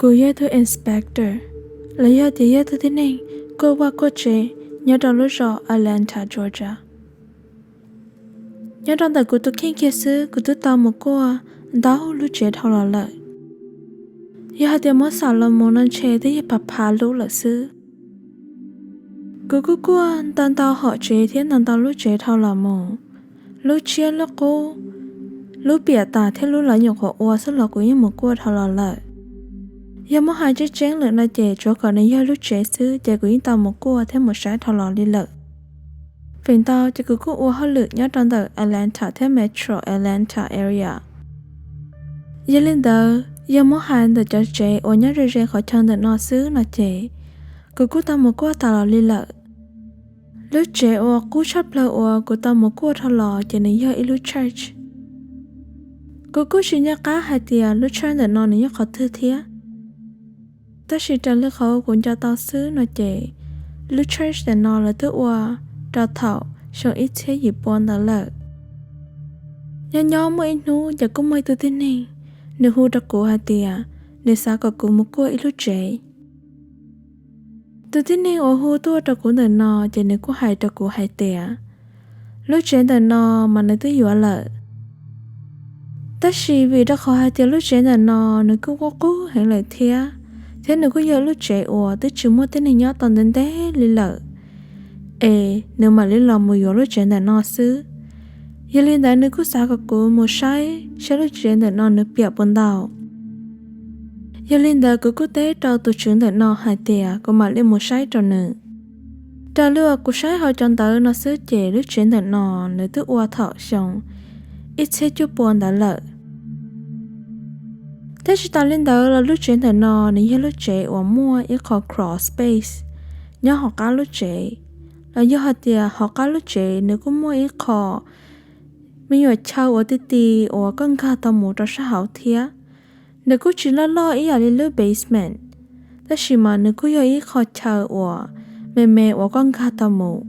Kuv yog ib tug inspector, los yog tias yog ib tug tib neeg kuaj vaj kuaj tsev nyob rau lub zos Atlanta, Georgia. Nyob rau ntawm kuv tus kheej kiag xwb, kuv twb tau mus kuaj ntau lub tsev dhau los lawm. Yog hais tias muab xam los mus no ntshe twb yog phav phav lub lawm xwb. Kuv kuj kuaj ntau ntau hom tsev thiab ntau ntau lub tsev dhau los mus, lub tshiab lub qub, lub piam tas thiab lub lawv nyuam qhuav ua xwb los kuv yeej mus kuaj dhau los lawm. Yog muab hais tseeb tseeb lawm no ces tsuav kom nws yog lub tsev xwb ces kuv yeej tau mus kuaj thiab mus saib dhau los li lawm. Feem ntau ces kuv kuj ua hauj lwm nyob rau ntawm Atlanta thiab Metro Atlanta area. Yog li ntawd, yog muab hais ntawm cov tsev uas nyob ze ze qhov chaw ntawm no xwb no ces kuv kuj tau mus kuaj tas los li lawm. Lub tsev uas qub tshaj plaws uas kuv tau mus kuaj dhau los ces nws yog ib lub church. Kuv kuj tsis nco qab hais tias lub church ntawm no nws nyob qhov twg thiab. Tab sis raws li qhov kuv nco tau xwb no ces lub church ntawm no lawv twb ua rau thaum xyoo ib txhiab yim pua ntawd lawm. Nyob nyob muaj ib hnub ces kuj muaj ib tug tib neeg, nws hu rau kuv hais tias nws xav kom kuv mus kuaj ib lub tsev. Tus tib neeg uas hu tuaj rau kuv ntawm no ces nws kuj hais rau kuv hais tias lub tsev ntawm no mas nws twb yuav lawm. Tab sis vim rau qhov hais tias lub tsev ntawm no nws kuj qub qub heev lawm thiab, thiab nws kuj yog lub tsev uas twb tsis muaj tib neeg nyob tau ntev ntev li lawm, es nws mam li los mus yuav lub tsev ntawm no xwb. Yog li ntawd nws kuj xav kom kuv mus saib saib lub tsev ntawm no nws piam puas ntau. Yog li ntawd kuv kuj teb rau tus tswv ntawm no hais tias kuv mam li mus saib rau nws. Raws li uas kuv saib hauv cov ntawv no xwb ces lub tsev ntawm no nws twb ua thaum xyoo ib txhiab cuaj pua ntawd lawm. Thiab tsis tas li ntawd los lub tsev ntawm no nws yog lub tsev uas muaj ib qho crawl space nyob hauv qab lub tsev, los yog hais tias hauv qab lub tsev nws kuj muaj ib qho me nyuam chaw uas ti ti uas koj nkag tau mus rau sab hauv thiab. Nws kuj tsis loj loj ib yam li lub basement, tab sis mas nws kuj yog ib qho chaw uas me me uas koj nkag tau mus.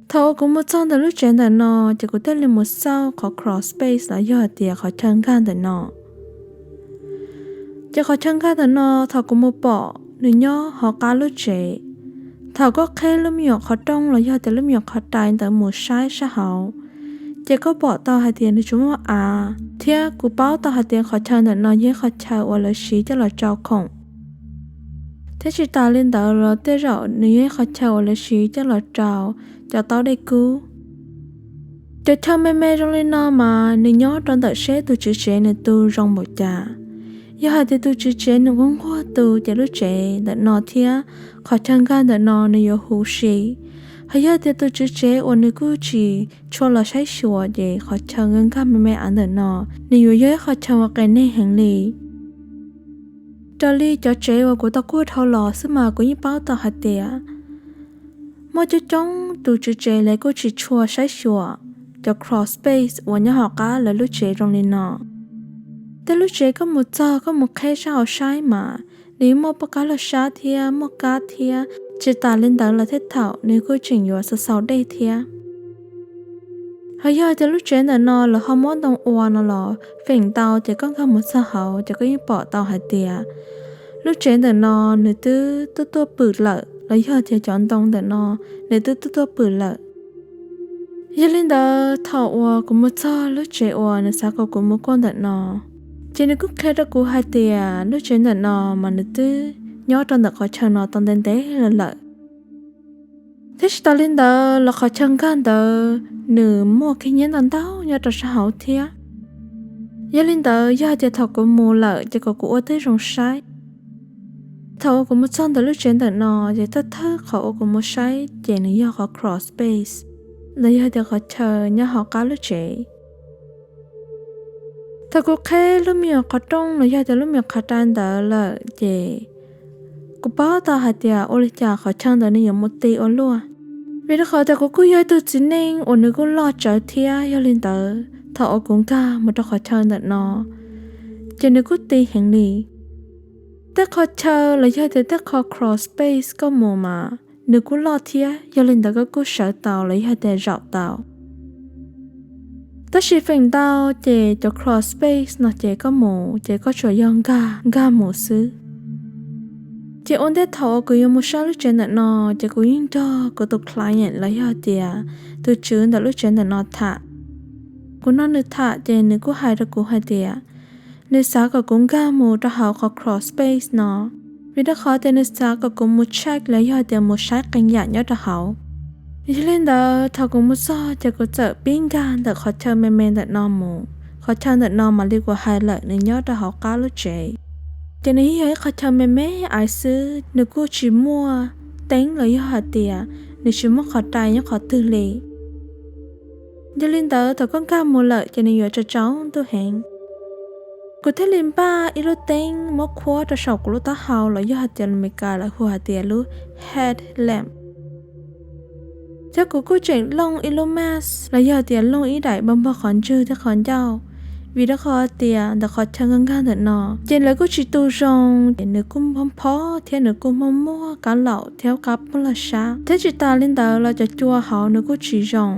Thaum uas kuv mus txog ntawm lub tsev ntawm no, ces kuv thiaj li mus xauj qhov crawl space los yog hais tias qhov chaw nkag ntawm no. Ces qhov chaw nkag ntawm no thaum kuv mus pom nws nyob hauv qab lub tsev, thaum koj qheb lub me nyuam qhov rooj los yog tias lub me nyuam qhov rai ntawd mus saib sab hauv, ces koj pom tau hais tias nws tsuas muaj av, thiab kuv paub tau hais tias qhov chaw ntawm no yog ib qhov chaw uas lawv siv coj los tsau khoom. Thiab tsis tas li ntawd los tej zaum nws yog ib qhov chaw uas lawv siv coj los rau cov taub dej kub. Cov chaw me me zoo li no mas nws nyob rau ntawm seb tus tswv tsev nws tu zoo npaum cas. Yog hais tias tus tswv tsev nws nquag nquag tu ces lub tsev ntawm no thiab qhov chaw nkag ntawm no nws yuav huv si. Hos yog tias tus tswv tsev uas nws kuj tsis tshua los saib xyuas ces qhov chaw nkag nkag me me av ntawm no nws yuav yog ib qhov chaw uas qias neeg heev li. Raws li cov tsev uas kuv tau kuaj dhau los xwb mas kuv yeej paub tau hais tias muaj coob coob tus tswv tsev lawv kuj tsis tshua saib xyuas cov crawl space uas nyob hauv qab lawv lub tsev zoo li no. Tej lub tsev koj mus txog koj mus qheb sab hauv saib mas nws muaj poj kab loj sab thiab muaj kab thiab, tsis tas li ntawd los tej thaum nws kuj tseem yuav xaus xaus dej thiab. Hos yog tias lub tsev ntawm no lawv ho muab ntoo ua no los feem ntau ces koj nkag mus txog hauv ces koj yeej pom tau hais tias lub tsev ntawm no nws twb tuaj tuaj pwm lawm los yog tias cov ntoo ntawm no nws twb tuaj tuaj pwm lawm. Yog li ntawd thaum uas kuv mus txog lub tsev uas nws xav kom kuv mus kuaj ntawm no, ces nws kuj qhia rau kuv hais tias lub tsev ntawm no mas nws twb nyob rau ntawm qhov chaw no tau ntev ntev los lawm. Thiab tsis tas li ntawd los qhov chaw nkag ntawd nws muaj khib nyiab ntau ntau nyob rau sab hauv thiab. Yog li ntawd yog hais tias thaum kuv mus lawm ces kom kuv ua tib zoo saib. Thaum uas kuv mus txog ntawm lub tsev ntawm no ces thawj thawj qhov uas kuv mus saib ces nws yog qhov crawl space, los yog tias qhov chaw nyob hauv qab lub tsev. Thaum kuv qheb lub me nyuam qhov rooj los yog tias lub me nyuam qhov rai ntawd lawm ces kuv paub tau hais tias ua li cas qhov chaw ntawd nws yuav mus ti ua luaj. Vim rau qhov tias kuv kuj yog ib tug txiv neej uas nws kuj loj tsawv thiab, yog li ntawd thaum uas kuv nkag mus rau qhov chaw ntawm no ces nws kuj ti heev li. Tej qhov chaw los yog tias tej qhov crawl space koj mus mas nws kuj loj thiab, yog li ntawd koj kuj sawv tau los yog tias zaum tau. Tab sis feem ntau ces cov crawl space no ces koj mus ces koj tsuas yog nkag nkag mus xwb. Ces ua ntej thaum uas kuv yuav mus saib lub tsev ntawm no, ces kuv yeej nrog kuv tus client los yog tias tus tswv ntawm lub tsev ntawm no tham. Kuv nrog nws tham ces nws kuj hais rau kuv hais tias nws xav kom kuv nkag mus rau hauv qhov crawl space no, vim rau qhov tias nws xav kom kuv mus check los yog tias mus saib qee yam nyob rau hauv. Yog li ntawd thaum kuv mus txog ces kuv txawm pib nkag ntawm qhov chaw me me ntawm no mus. Qhov chaw ntawm no mam li kuv hais lawm nws nyob rau hauv qab lub tsev. Ces nws yeej yog ib qhov chaw me me aiv xwb, nws kuj tsis muaj teeb los yog hais tias nws tsis muaj qhov rai nyob qhov twg li. Yog li ntawd thaum koj nkag mus lawm ces nws yuav tsaus tsaus ntuj heev. Kuv thiaj li npaj ib lub teeb muab khuab rau saum kuv lub taub hau los yog hais tias lus Meskas lawv hu hais tias lub headlamp. Thiab kuv kuj tseem looj ib lub mask los yog tias looj ib daim npog npog qhov ntswg thiab qhov ncauj, vim rau qhov tias ntawm qhov chaw nkag nkag ntawm no ces lawv kuj tsis tu zoo, nws kuj nphob nphob thiab nws kuj muaj muaj kab laum thiab kab plog sab, thiab tsis tas li ntawd los cov cua hauv nws kuj tsis zoo.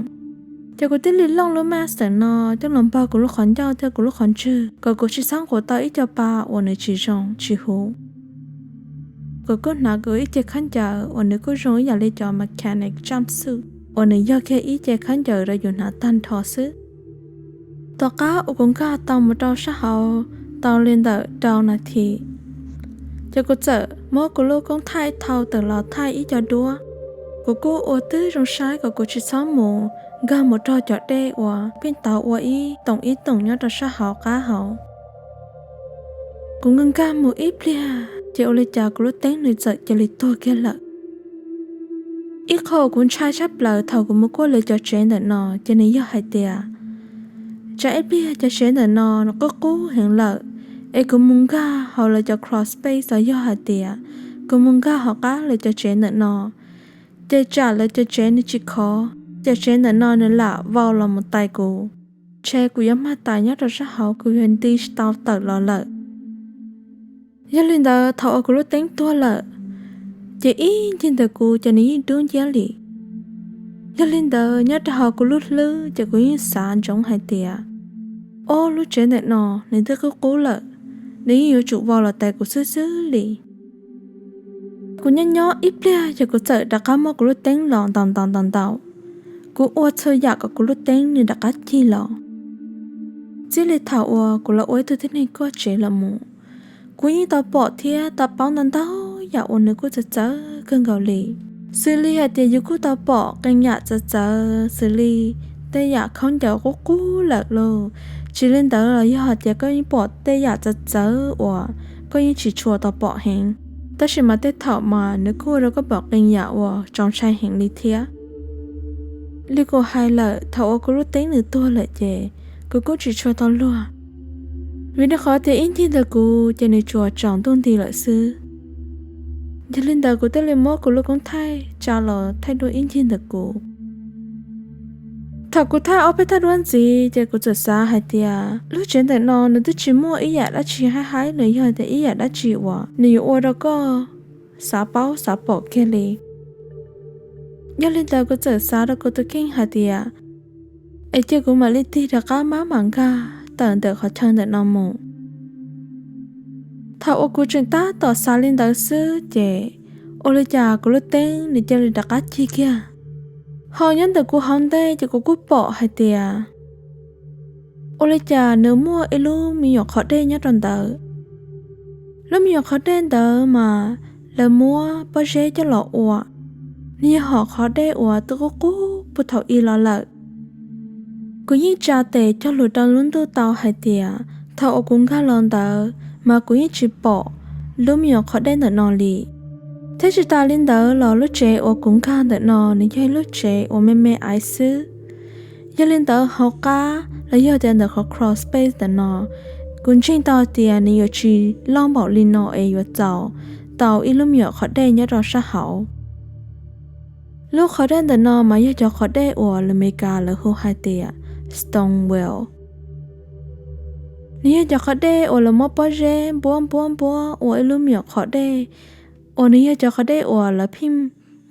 Ces kuv thiaj li looj lub mask ntawm no coj los npog kuv lub qhov ncauj thiab kuv lub qhov ntswg kom kuv tsis txhob nquas tau ib co pa uas nws tsis zoo tsis huv. Kuv kuj hnav kuv ib ce khaub ncaws uas nws kuj zoo ib yam li cov mechanic jumpsuit uas nws yog kiag ib ce khaub ncaws rau yus hnav tag nrho xwb. Tom qab uas kuv nkag tau mus rau sab hauv tau li ntawm rau nas this, ces kuv txawm muab kuv lub koob thaij thau tawm los thaij ib co duab. Kuv kuj ua twb zoo saib kom kuv tsis txhob mus nkag mus rau cov dej uas pheej tau ua ib toom ib toom nyob rau sab hauv qab hauv. Kuv nkag nkag mus ib pliag ces ua li cas kuv lub teeb nws txawm cia li tuag kiag lawm. Ib qho kuv ntshai tshaj plaws thaum kuv mus kuaj lawv cov tsev ntawm no ces nws yog hais tias tsam ib pliag cov tsev ntawm no nws qub qub heev lawm, es kuv mus nkag hauv lawv cov crawl space los yog hais tias kuv mus nkag hauv qab lawv cov tsev ntawm no, ces tsam lawv cov tsev nws tsis khov, cov tsev ntawm no nws lam vau los mus tais kuv, ntshe kuv yuav mag tais nyob rau sab hauv, kuv yuav nti tsis tau tawm los lawm. Yog li ntawd thaum uas kuv lub teeb tuag lawm, ces ib ncig ntawm kuv ces nws yeej dub nciab li. Yog li ntawd nyob rau hauv kuv lub hlwb ces kuv yeej xav ntsoov hais tias, ob lub tsev ntawm no nws twb qub qub lawm, nws yeej yuav tsum vau los tais kuv xwb xwb li. Kuv nyob nyob ib pliag ces kuv txawm rov qab muab kuv lub teeb los ntaus ntaus ntaus ntaus. Kuv ua txhua yam kom kuv lub teeb nws rov qab cig los. Txij li thaum uas kuv los ua ib tug tib neeg kuaj tsev los mus, kuv yeej tau pom thiab tau paub ntau ntau yam uas nws kuj txawv txawv kawg nkaus li. Xws li hais tias yus kuj tau pom qee yam txawv txawv xws li tej yam khaub ncaws qub qub lawm lauj. Tsis li ntawd los yog hais tias koj yeej pom tej yam txawv txawv uas koj yeej tsis tshua tau pom heev, tab sis mas tej thaum mas nws kuj ua rau koj pom qee yam uas txaus ntshai heev li thiab. Li kuv hais lawm, thaum uas kuv lub teeb nws tuag lawm ces kuv kuj tsis tshua tau luag, vim rau qhov tias ib ncig ntawm kuv ces nws tsuas tsaus ntuj nti lawm xwb. Yog li ntawd kuv thiaj li muab kuv lub koob thaij tsa los thaij dua ib ncig ntawm kuv. Thaum kuv thaij ob peb thaj duab ntxiv ces kuv txawm xav hais tias lub tsev ntawm no nws twb tsis muaj ib yam dab tsi haib haib los yog tias ib yam dab tsi uas nws yuav ua rau koj xav paub xav pom kiag li. Yog li ntawd kuv txawm xav rau kuv tus kheej hais tias, es cia kuv mam li tig rov qab mab mam nkag tawm ntawm qhov chaw ntawm no mus. Thaum uas kuv tseem tab tom xav li ntawd xwb ces ua li cas kuv lub teeb nws cia li rov qab cig kiag. Ho nyob ntawm kuv hauv ntej ces kuv kuj pom hais tias ua li cas nws muaj ib lub me nyuam qhov dej nyob rau ntawd. Lub me nyuam qhov dej ntawd mas lawv muab pob zeb coj los ua, nws yog hom qhov dej uas twb qub qub puag thaum ub los lawm. Kuv yeej tsa tes cog lus rau lub ntuj tau hais tias thaum uas kuv nkag los ntawd mas kuv yeej tsis pom lub me nyuam qhov dej ntawm no li. Thiab tsis tas li ntawd los lub tsev uas kuv nkag ntawm no nws yog ib lub tsev uas me me aiv xwb. Yog li ntawd hauv qab los yog tias ntawm qhov crawl space ntawm no, kuv ntseeg tau tias nws yuav tsis loj npaum li no es yuav txaus tau ib lub me nyuam qhov dej nyob rau sab hauv. Lub qhov dej ntawm no mas yog cov qhov dej uas lus Meskas lawv hu hais tias stone well. Nws yog cov qhov dej uas lawv muab pob zeb npuab npuab npuab ua ib lub me nyuam qhov dej, uas nws yog cov qhov dej uas lawv pheej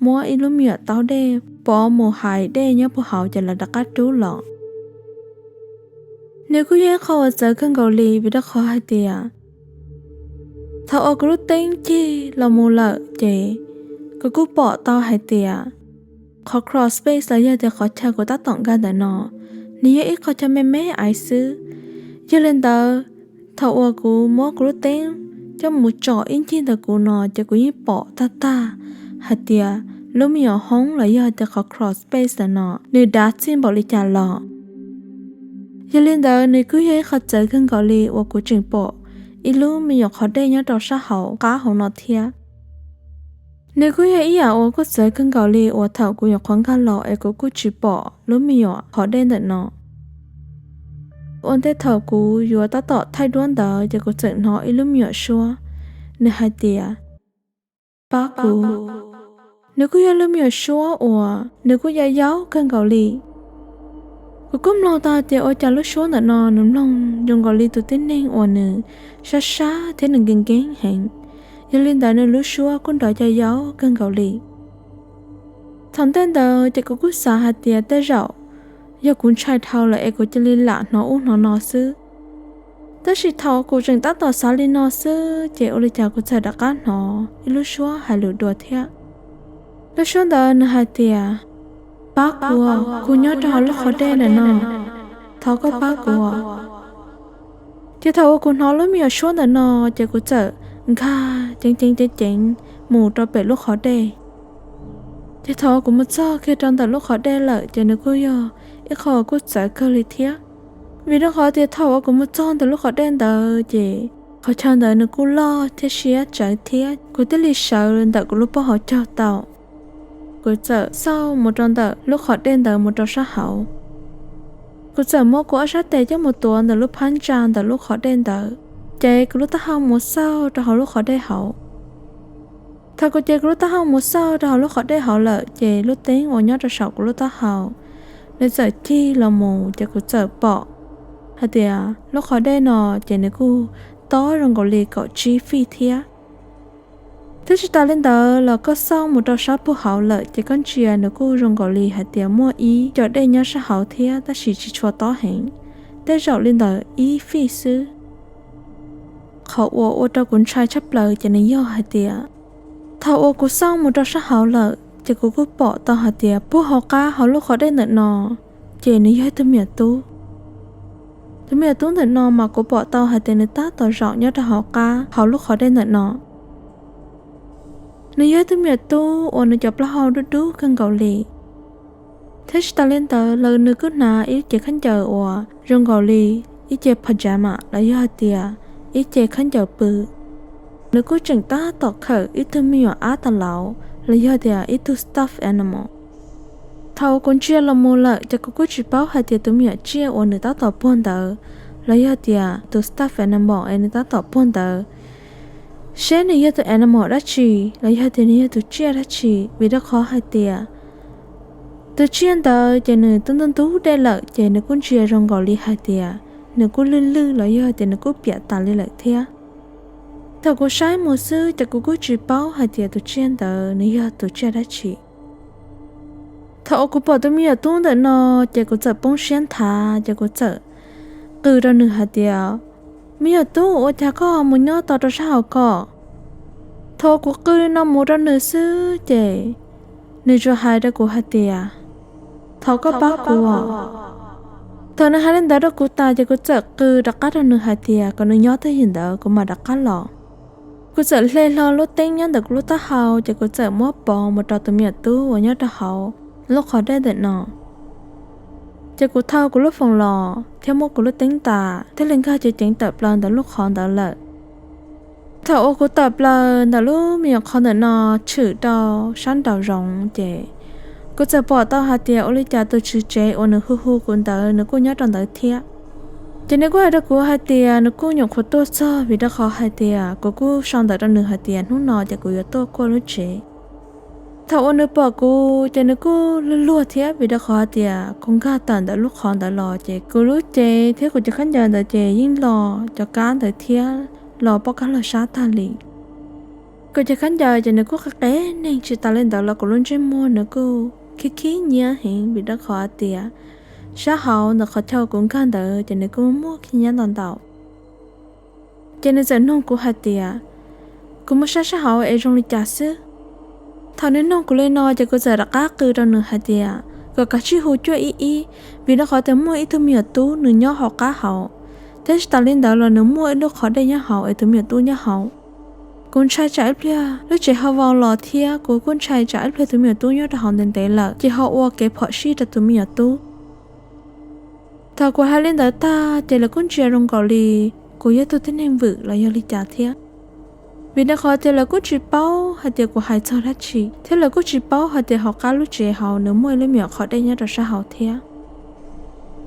muab ib lub me nyuam taub dej pov mus hais dej nyob puag hauv ces lawv rov qab rub los. Nws kuj yog ib qho uas txawv kawg nkaus li vim rau qhov hais tias thaum uas kuv lub teeb cig los mus lawm ces kuv kuj pom tau hais tias qhov cross space los yog tias qhov chaw kuv tab tom nkag ntawm no, nws yog ib qho chaw me me aiv xwb. Yog li ntawd, thaum uas kuv muab kuv lub teeb coj mus tsom ib ncig ntawm kuv no ces kuv yeej pom tag tag hais tias lub me nyuam hoob los yog tias qhov cross space ntawm no nws dav txij npaum li cas los. Yog li ntawd nws kuj yog ib qho txawv kawg nkaus li uas kuv tseem pom ib lub me nyuam qhov dej nyob rau sab hauv qab hauv no thiab. Nws kuj yog ib yam uas kuj txawv kawg nkaus li uas thaum kuv nyuam qhuav nkag los es kuv kuj tsis pom lub me nyuam qhov dej ntawm no. Ua ntej thaum kuv yuav tab tom thaij duab ntawd ces kuv txawm hnov ib lub me nyuam suab, nws hais tias, pab kuv. Nws kuj yog lub me nyuam suab uas nws kuj yau yau kawg nkaus li. Kuv kuj mloog tau hais tias ua cas lub suab ntawm no nws mloog zoo nkaus li tus tib neeg uas nws sab sab thiab nws nkees nkees heev. Yog li ntawd nws lub suab kuj nrov yau yau kawg nkaus li. Thaum ntej ntawd ces kuv kuj xav hais tias tej zaum yog kuv ntshai dhau lawm es kuv cia li lam hnov ub hnov no xwb. Tab sis thaum kuv tseem tab tom xav li no xwb ces ua li cas kuv txawm rov qab hnov ib lub suab hais lus dua thiab. Lub suab ntawd nws hais tias, pab kuv, kuv nyob rau hauv lub qhov dej ntawm no, thov koj pab kuv. Ces thaum uas kuv hnov lub me nyuam suab ntawm no ces kuv txawm nkag ceev ceev ceev ceev mus rau pem lub qhov dej. Ces thaum uas kuv mus txog kiag rau ntawm lub qhov dej lawm ces nws kuj yog ib qho kuj txawv kawg li thiab. Vim rau qhov tias thaum uas kuv mus txog ntawm lub qhov dej ntawd ces qhov chaw ntawd nws kuj loj thiab siab tsawv thiab kuv thiaj li sawv ntawm kuv lub pob hauv caug tau. Kuv txawm xauj mus rau ntawm lub qhov dej ntawd mus rau sab hauv. Kuv txawm muab kuv ob sab tes coj mus tuav ntawm lub phab ntsa ntawm lub qhov dej ntawd, cev kuv lub taub hau mus xauj rau hauv lub qhov dej hauv. Thaum kuv cev kuv lub taub hau mus xauj rau hauv lub qhov dej hauv lawm ces lub teeb uas nyob rau saum kuv lub taub hau nws txawm cig los mus ces kuv txawm pom hais tias lub qhov dej no ces nws kuj tob zoo nkaus li kaum tsib fij thiab. Thiab tsis tas li ntawd los koj xauj mus rau sab puag hauv lawm ces koj ntsia nws kuj zoo nkaus li hais tias muaj ib co dej nyob sab hauv thiab tab sis tsis tshua tob heev, tej zaum li ntawm ib fij xwb. Qhov uas ua rau kuv ntshai tshaj plaws ces nws yog hais tias thaum uas kuv xauj mus rau sab hauv lawm ces kuv kuj pom tau hais tias puag hauv qab hauv lub qhov dej ntawm no ces nws yog ib tug me nyuam tub. Tus me nyuam tub ntawm no mas kuv pom tau hais tias nws tab tom zaum nyob rau hauv qab hauv lub qhov dej ntawm no. Nws yog ib tug me nyuam tub uas nws cov plaub hau dub dub kawg nkaus li. Thiab tsis tas li ntawd los nws kuj hnav ib cev khaub ncaws uas zoo nkaus li ib cev pajama los yog hais tias ib cev khaub ncaws pw. Nws kuj tseem tab tom khawm ib tug me nyuam ab tas lauv los yog tias ib tug stuffed animal. Thaum uas kuv ntsia los mus lawm ces kuv kuj tsis paub hais tias tus me nyuam tsiaj uas nws tab tom puag ntawd los yog tias tus stuffed animal es nws tab tom puag ntawd seb nws yog tus animal dab tsi los yog tias nws yog tus tsiaj dab tsi, vim rau qhov hais tias tus tsiaj ntawd ces nws twb ntub ntub dej lawm ces nws kuj ntsia zoo nkaus li hais tias nws kuj lwj lwj los yog tias nws kuj piam tas li lawm thiab. Thaum kuv saib mus xwb ces kuv kuj tsis paub hais tias tus tsiaj ntawd nws yog tus tsiaj dab tsi. Thaum uas kuv pom tus me nyuam tub ntawm no ces kuv txawm poob siab nthav ces kuv txawm qw rau nws hais tias, me nyuam tub, ua cas koj mus nyob tos rau sab hauv ko? Thaum uas kuv qw li no mus rau nws xwb ces nws tsuas hais rau kuv hais tias, thov koj pab kuv. Thaum nws hais li ntawd rau kuv tas ces kuv txawm qw rov qab rau nws hais tias kom nws nyob twj ywm ntawd kuv mam rov qab los. Kuv txawm hle hlo lub teeb nyob ntawm kuv lub taub hau ces kuv txawm muab pov mus rau tus me nyuam tub uas nyob rau hauv lub qhov dej ntawm no. Ces kuv thau kuv lub foos los thiab muab kuv lub teeb tas thiaj li nkag ceev ceev tawm plaws ntawm lub qhov ntawd lawm. Thaum uas kuv tawm plaws ntawm lub me nyuam qhov ntawm no tshwm rau sab nraum zoov ces kuv txawm pom tau hais tias ua li cas tus tswv tsev uas nws hu hu kuv ntawd nws kuj nyob rau ntawd thiab. Ces nws kuj hais rau kuv hais tias nws kuj nyuam qhuav tuaj txog vim rau qhov hais tias kuv kuj sau ntawv rau nws hais tias hnub no ces kuv yuav tuaj kuaj lub tsev. Thaum uas nws pom kuv ces nws kuj luag luag thiab vim rau qhov hais tias kuv nkag tawm ntawm lub qhov ntawd los ces kuv lub cev thiab kuv cov khaub ncaws ntawd ces yeej los cov kab ntawd thiab los poj kab los sab tag li. Kuv cov khaub ncaws ces nws kuj qe qe neeg, tsis tas li ntawd los kuv lub ntsej muag nws kuj khib khib nyiab heev vim rau qhov hais tias sab hauv ntawm qhov chaw kuv nkag ntawd ces nws kuj muaj nyab ntau ntau. Ces nws txawm nug kuv hais tias, kuv mus saib sab hauv es zoo li cas xwb. Thaum nws nug kuv li no ces kuv txawm rov qab qw rau nws hais tias kom kav tsij hu cuaj ib ib, vim rau qhov tias muaj ib tug me nyuam tub nws nyob hauv qab hauv, thiab tsis tas li ntawd los nws muaj ib lub qhov dej nyob hauv es tus me nyuam tub nyob hauv. Kuv ntshai tsam ib pliag lub tsev ho vau los thiab kuv kuj ntshai tsam ib pliag tus me nyuam tub nyob rau hauv ntev ntev lawm ces ho ua kev phom sij rau tus me nyuam tub. Thaum kuv hais li ntawd tag ces lawv kuj ntsia zoo nkaus li kuv yog tug tib neeg vwm los yog li cas thiab, vim rau qhov tias lawv kuj tsis paub hais tias kuv hais txog dab tsi thiab lawv kuj tsis paub hais tias hauv qab lub tsev hauv nws muaj ib lub me nyuam qhov dej nyob rau sab hauv thiab.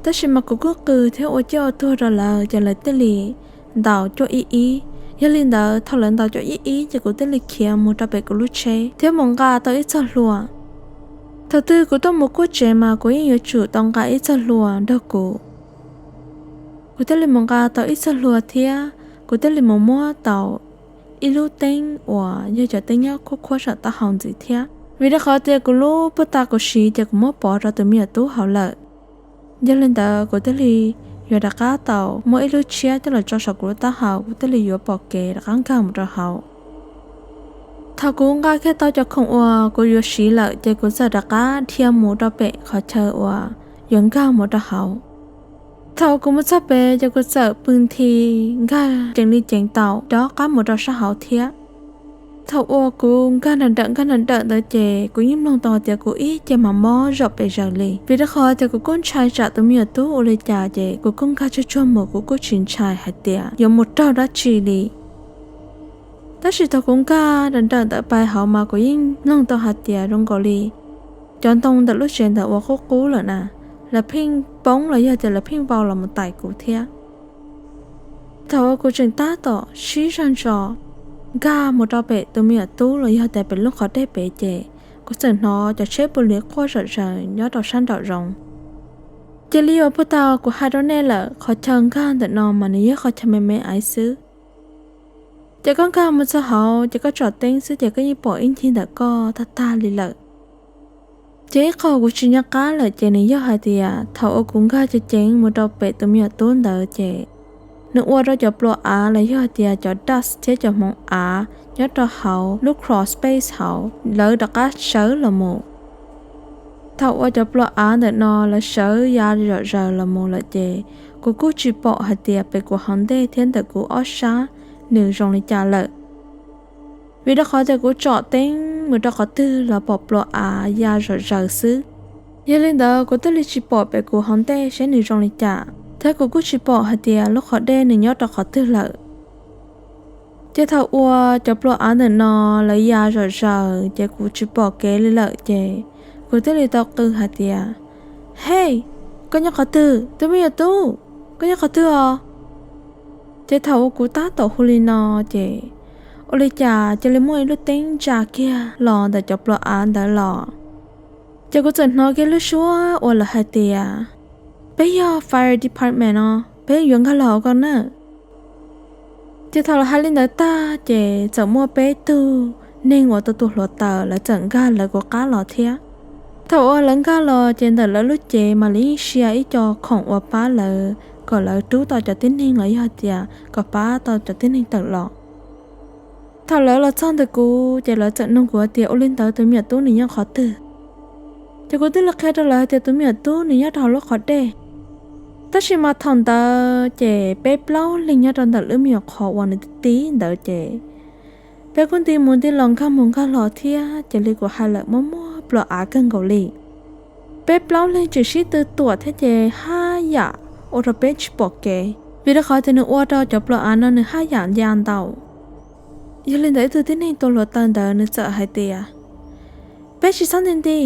Tab sis mas kuv kuj qw thiab ua ciaj ua tuag rau lawv ces lawv thiaj li ntaus cuaj ib ib. Yog li ntawd thaum lawv ntaus cuaj ib ib ces kuv thiaj li khiav mus rau pem kuv lub tsheb thiab mus nqa tau ib txoj hlua. Thaum twg kuv tuaj mus kuaj tsev mas kuv yeej yuav tsum tau nqa ib txoj hlua nrog kuv. Kuv thiaj li mus nqa tau ib txoj hlua thiab kuv thiaj li mus muab tau ib lub teeb uas yog cov teeb nyob khuab khuab saum taub hau ntxiv thiab, vim rau qhov tias kuv lub puag ta kuv siv ces kuv muab pov rau tus me nyuam tub hauv lawm. Yog li ntawd kuv thiaj li yuav rov qab tau muab ib lub tshiab coj los tso saum kuv lub taub hau, kuv thiaj li yuav pom kev rov qab nkag mus rau hauv. Thaum kuv nqa kiag tau cov khoom uas kuv yuav siv lawm ces kuv txawm rov qab dhia mus rau pem qhov chaw uas yuav nkag mus rau hauv. Thaum kuv mus txog pem ces kuv txawm pw nthi nkag ceev li ceev tau rov qab mus rau sab hauv thiab. Thaum uas kuv nkag nram dawm nkag nram dawm ntawd ces kuv yeej mloog tau tias kuv ib ce mas mob zaum pes zaws li, vim rau qhov tias kuv kuj ntshai tsam tus me nyuam tub ua li cas ces kuv kuj nkag tsuag tsuag mus, kuv kuj tsis ntshai hais tias yuav mus raug dab tsi li. Tab sis thaum kuv nkag nram dawm ntawd pais hauv mas kuv yeej mloog tau hais tias zoo nkaus li cov ntoo ntawm lub tsev ntawd uas qub qub lawm na, lawv pheej poob los yog tias lawv pheej vau los mus tais kuv thiab. Thaum uas kuv tseem tab tom sib zog ntso nkag mus rau pem tus me nyuam tub los yog tias pem lub qhov dej pem ces kuv txawm hnov cov tsheb pus lis quaj zom zaws nyob rau sab nraum zoov. Cia li uas puag ta kuv hais rau nej lawm, qhov chaw nkag ntawm no mas nws yog qhov chaw me me aiv xwb. Ces koj nkag mus txog hauv ces koj tsom teeb xwb ces koj yeej pom ib ncig ntawm koj tag tag li lawm. Ces ib qho kuv tsis nco qab lawm ces nws yog hais tias thaum uas kuv nkag ceev ceev mus rau pem tus me nyuam tub ntawd ces nws ua rau cov pluas av los yog hais tias cov dust thiab cov hmoov av nyob rau hauv lub crawl space hauv lawv rov qab sawv los mus. Thaum uas cov pluas av ntawm no lawv sawv ya zom zaws los mus lawm ces kuv kuj tsis pom hais tias pem kuv hauv ntej thiab ntawm kuv ob sab nws zoo li cas lawm. Vim rau qhov tias kuv tsom teeb mus rau qhov twg los pom pluas av ya zom zaws xwb. Yog li ntawd kuv thiaj li tsis pom pem kuv hauv ntej seb nws zoo li cas, thiab kuv kuj tsis pom hais tias lub qhov dej nws nyob rau qhov twg lawm. Ces thaum uas cov pluas av ntawm no lawv ya zom zaws ces kuv tsis pom kev li lawm ces kuv thiaj li tau qw hais tias, Hej, koj nyob qhov twg? Tus me nyuam tub, koj nyob qhov twg os? Ces thaum uas kuv tab tom hu li no ces ua li cas cia li muaj ib lub teeb ntsa kiag los ntawm cov pluas av ntawd los. Ces kuv txawm hnov kiag lub suab uas lawv hais tias, Peb yog fire department no, peb yuav nkag los hauv koj na. Ces thaum lawv hais li ntawd tag ces txawm muaj peb tug neeg uas tua tua hluav taws lawv txawm nkag lawv kuv qab los thiab. Thaum uas lawv nkag los ces ntawm lawv lub cev mas lawv yeej sia ib co khoom uas pab lawv kom lawv rub tau cov tib neeg los yog tias kom pab tau cov tib neeg tawm los. Thaum lawv los txog ntawm kuv ces lawv txawm nug kuv tias ua li ntawd tus me nyuam tub nws nyob qhov twg. Ces kuv thiaj li qhia rau lawv hais tias tus me nyuam tub nws nyob rau hauv lub qhov dej. Tab sis mas thaum ntawd ces peb plaub leeg nyob rau ntawm lub me nyuam qhov uas nws tib tib ntawd ces peb kuj nti mus nti los nkag mus nkag los thiab ces li kuv hais lawm muaj muaj pluas av kawg nkaus li. Peb plaub leeg tseem sib tw tuam thiab ces haj yam ua rau peb tsis pom kev, vim rau qhov tias nws ua rau cov pluas av no nws haj yam ya ntau. Yog li ntawd ib tug tib neeg tua hluav taws ntawd nws txawm hais tias, Peb tsis txhob nti nti,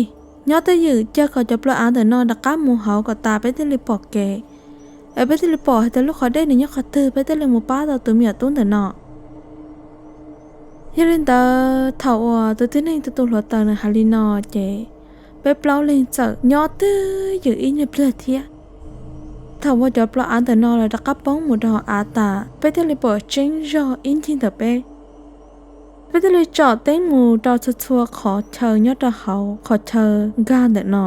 nyob twj ywm cia kom cov pluas av ntawm no rov qab mus hauv kom tas peb thiaj li pom kev, es peb thiaj li pom hais tias lub qhov dej nws nyob qhov twg peb thiaj li mus pab tau tus me nyuam tub ntawm no. Yog li ntawd thaum uas tus tib neeg tua tua hluav taws nws hais li no ces peb plaub leeg txawm nyob twj ywm ib nyuag pliag thiab. Thaum uas cov pluas av ntawm no lawv rov qab poob mus rau hauv av tas peb thiaj li pom tseeb zog ib ncig ntawm peb. Peb thiaj li tsom teeb mus rau txhua txhua qhov chaw nyob rau hauv qhov chaw nkag ntawm no.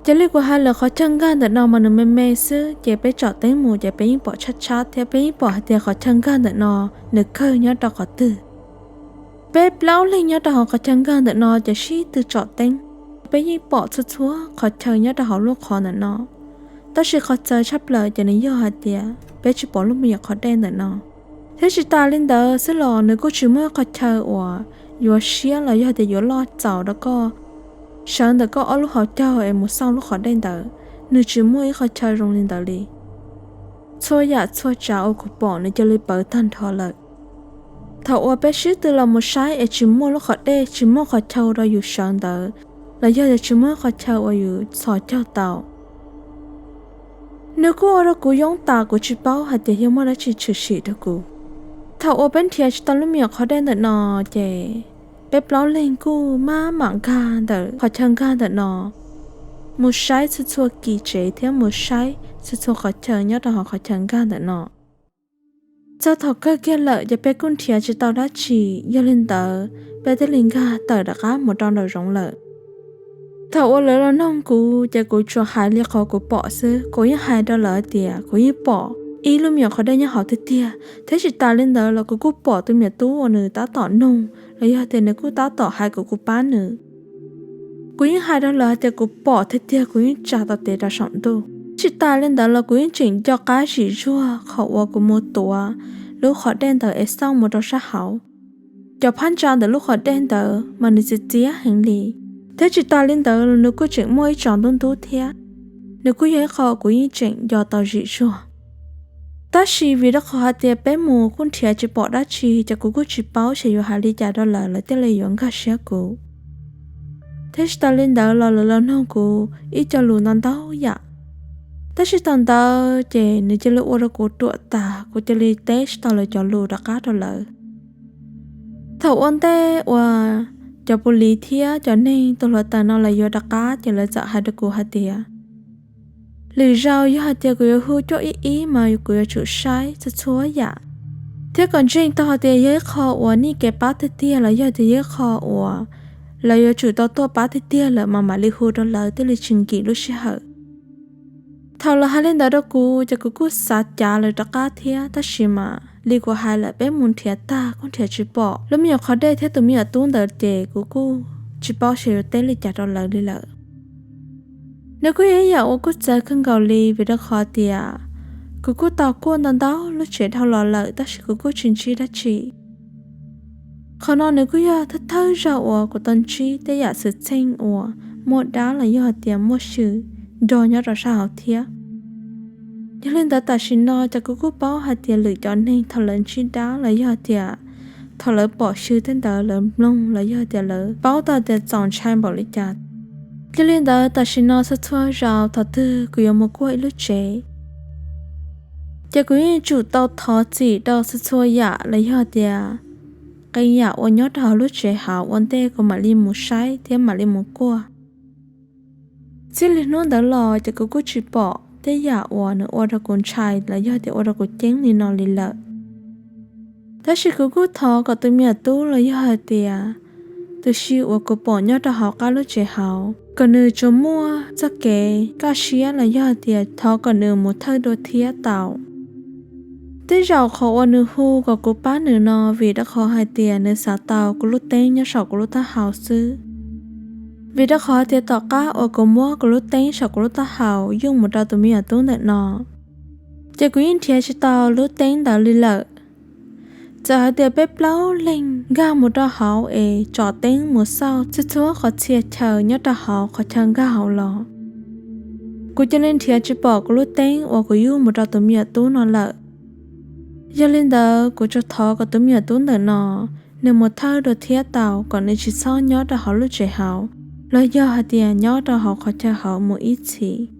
Ces li kuv hais lawm, qhov chaw nkag ntawm no mas nws me me xwb, ces peb tsom teeb mus ces peb yeej pom tshab tshab thiab peb yeej pom hais tias qhov chaw nkag ntawm no nws kawg nyob rau qhov twg. Peb plaub leeg nyob rau hauv qhov chaw nkag ntawm no ces sib tw tsom teeb, peb yeej pom txhua txhua qhov chaw nyob rau hauv lub qhov ntawm no. Tab sis qhov txawv tshaj plaws ces nws yog hais tias peb tsis pom lub me nyuam qhov dej ntawm no. Thiab tsis tas li ntawd xwb los nws kuj tsis muaj ib qhov chaw uas yuav siab los yog tias yuav loj txaus rau koj sawv ntawm koj ob lub hauv caug es mus xauj lub qhov dej ntawd. Nws tsis muaj ib qhov chaw zoo li ntawd li. Txhua yam txhua tsav uas kuv pom nws cia li pawv tag nrho lawm. Thaum uas peb sib tw los mus saib es tsis muaj lub qhov dej, tsis muaj qhov chaw rau yus sawv ntawd, los yog tias tsis muaj qhov chaw uas yus txhos caug tau, nws kuj ua rau kuv yoob tas, kuv tsis paub hais tias yog muaj dab tsi tshwm sim rau kuv. Thaum uas peb nrhiav tsis tau lub me nyuam qhov dej ntawm no, ces peb plaub leeg kuj maj mam nkag ntawm qhov chaw nkag ntawm no mus saib txhua txhua kis tsev thiab mus saib txhua txhua qhov chaw nyob rau hauv qhov chaw nkag ntawm no. Txog thaum kawg kiag lawm ces peb kuj nrhiav tsis tau dab tsi, yog li ntawd peb thiaj li nkag tawm rov qab mus rau nraum zoov lawm. Thaum uas lawv los noog kuv ces kuv tsuas hais li qhov kuv pom xwb. Kuv yeej hais rau lawv tias kuv yeej pom ib lub me nyuam qhov dej nyob hauv tiag tiag, thiab tsis tas li ntawd los kuv kuj pom tus me nyuam tub uas nws tab tom noog los yog tias nws kuj tab tom hais kom kuv pab nws. Kuv yeej hais rau lawv hais tias kuv pom tiag tiag, kuv yeej tsa tau tes rau saum ntuj. Tsis tas li ntawd los kuv yeej tseem nco qab zim zuag qhov uas kuv mus tuav lub qhov dej ntawd es xauj mus rau sab hauv. Cov phab ntsa ntawm lub qhov dej ntawd mas nws txias txias heev li, thiab tsis tas li ntawd los nws kuj tseem muaj ib tsos ntub ntub thiab. Nws kuj yog ib qho kuv yeej tseem nco tau zim zuag. Tab sis vim rau qhov hais tias peb mus kuj nrhiav tsis pom dab tsi ces kuv kuj tsis paub xyov yuav hais li cas rau lawv, lawv thiaj li yuav nkag siab kuv. Thiab tsis tas li ntawd los lawv los noog kuv ib co lus ntau ntau yam. Tab sis thaum ntawd ces nws cia li ua rau kuv ruam tas, kuv cia li teb tsis tau lawv cov lus rov qab rau lawv. Thaum ua ntej uas cov pus lis thiab cov neeg tus hluav taws no lawv yuav rov qab ces lawv txawm hais rau kuv hais tias lwm zaus yog hais tias kuv yuav hu cuaj ib ib mas kuv yuav tsum saib txhua txhua yam, thiab kom ntseeg tau hais tias yog ib qho uas nej kev pab tiag tiag los yog tias yog ib qho uas lawv yuav tsum tau tuaj pab tiag tiag lawm mas mam li hu rau lawv thiaj li tsis nkim lub sij hawm. Thaum lawv hais li ntawd rau kuv ces kuv kuj xav cav lawv rov qab thiab, tab sis mas li kuv hais lawm, peb mus nrhiav tag kuj nrhiav tsis pom lub me nyuam qhov dej thiab tus me nyuam tub ntawd ces kuv kuj tsis paub xyov yuav teb li cas rau lawv li lawm. Nws kuj yog ib yam uas kuj txawv kawg nkaus li, vim rau qhov tias kuv kuj tau kuaj ntau ntau lub tsev dhau los lawm, tab sis kuv kuj tsis ntsib dab tsi. Qhov no nws kuj yog thawj thawj zaug uas kuv tau ntsib tej yam xwm txheej uas muaj dab los yog tias muaj xyw nrog nyob rau sab hauv thiab. Yog li ntawd tam sim no ces kuv kuj paub hais tias lwm cov neeg thaum lawv ntsib dab los yog tias thaum lawv pom xyw tej ntawd lawv mloog los yog tias lawv paub tau tias txaus ntshai npaum li cas. Yog li ntawd tam sim no txhua txhua zaus thaum twg kuv yuav mus kuaj ib lub tsev, ces kuv yeej tsum tau thov txim rau txhua txhua yam los yog tias qee yam uas nyob rau hauv lub tsev hauv ua ntej kuv mam li mus saib thiab mam li mus kuaj. Txij li hnub ntawd los ces kuv kuj tsis pom tej yam uas nws ua rau kuv ntshai los yog tias ua rau kuv ceeb li no li lawm. Tab sis kuv kuj thov kom tus me nyuam tub los yog hais tias tus xyw uas kuv pom nyob rau hauv qab lub tsev hauv, kom nws tsuas muaj txoj kev kaj siab los yog tias thov kom nws mus thawj dua thiab tau. Tej zaum qhov uas nws hu kom kuv pab nws no vim rau qhov hais tias nws xav tau kuv lub teeb nyob saum kuv lub taub hau xwb. Vim rau qhov tias tom qab uas kuv muab kuv lub teeb saum kuv lub taub hau yooj mus rau tus me nyuam tub ntawm no, ces kuv yeej nrhiav tsis tau lub teeb ntawd li lawm. Txawm hais tias peb plaub leeg nkag mus rau hauv es tsom teeb mus xauj txhua txhua qhov txhia chaw nyob rau hauv qhov chaw nkag hauv los, kuv cia li nrhiav tsis pom kuv lub teeb uas kuv yuj mus rau tus me nyuam tub no lawm. Yog li ntawd kuv tsuas thov kom tus me nyuam tub ntawm no nws mus thawj dua thiab tau, kom nws tsis txhob nyob rau hauv lub tsev hauv los yog hais tias nyob rau hauv qhov chaw hauv mus ib txhis.